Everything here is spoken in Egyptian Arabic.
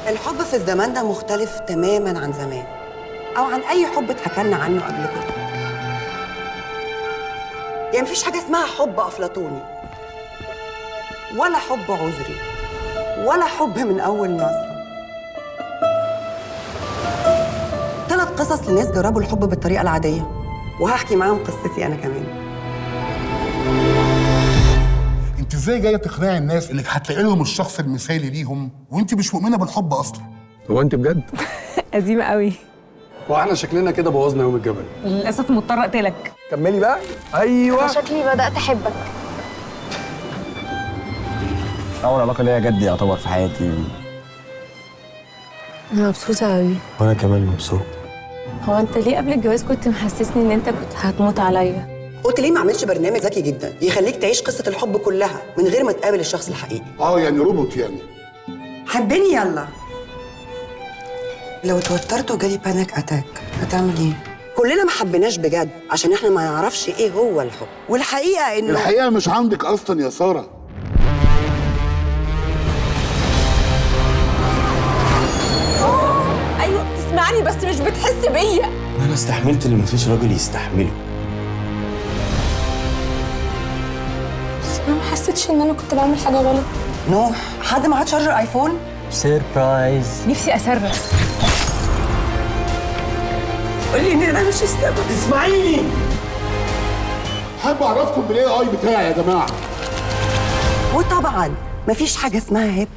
الحب في الزمان ده مختلف تماما عن زمان او عن اي حب اتحكى لنا عنه قبل كده. يعني مفيش حاجة اسمها حب افلاطوني ولا حب عذري ولا حب من اول نظره. 3 قصص لناس جربوا الحب بالطريقة العادية، وهحكي معاهم قصتي انا كمان. انت ازاي جاية تقنعي الناس انك هتلاقي لهم الشخص المثالي ليهم وانت مش مؤمنة بالحب اصلا؟ هو انت بجد؟ قديمة قوي. واحنا شكلنا كده بوظنا يوم الجبل. للاسف مضطرة اقتلك. كملي بقى. ايوه، شكلي بدات احبك. اول علاقة ليا جد يعتبر في حياتي. انا مبسوطة قوي. وانا كمان مبسوط. هو انت ليه قبل الجواز كنت محسسني ان انت كنت هتموت عليا؟ قلت ليه ما اعملش برنامج ذكي جدا يخليك تعيش قصة الحب كلها من غير ما تقابل الشخص الحقيقي؟ يعني روبوت يعني. حبني يلا. لو اتوترت وجالي panic attack هتعمل ايه؟ كلنا ما حبيناش بجد عشان احنا ما نعرفش ايه هو الحب، والحقيقة انه الحقيقة مش عندك اصلا يا ساره. ايوه بتسمعني بس مش بتحس بيا. انا استحملت اللي مفيش راجل يستحمله. بس انا ما حسيتش ان انا كنت بعمل حاجة غلط. نوح، حد معاه charger iPhone؟ surprise. نفسي اصرخ. قولي ان انا مش السبب. اسمعيني، حابب اعرفكم بال AI بتاعي يا جماعة. وطبعا مفيش حاجة اسمها هبه.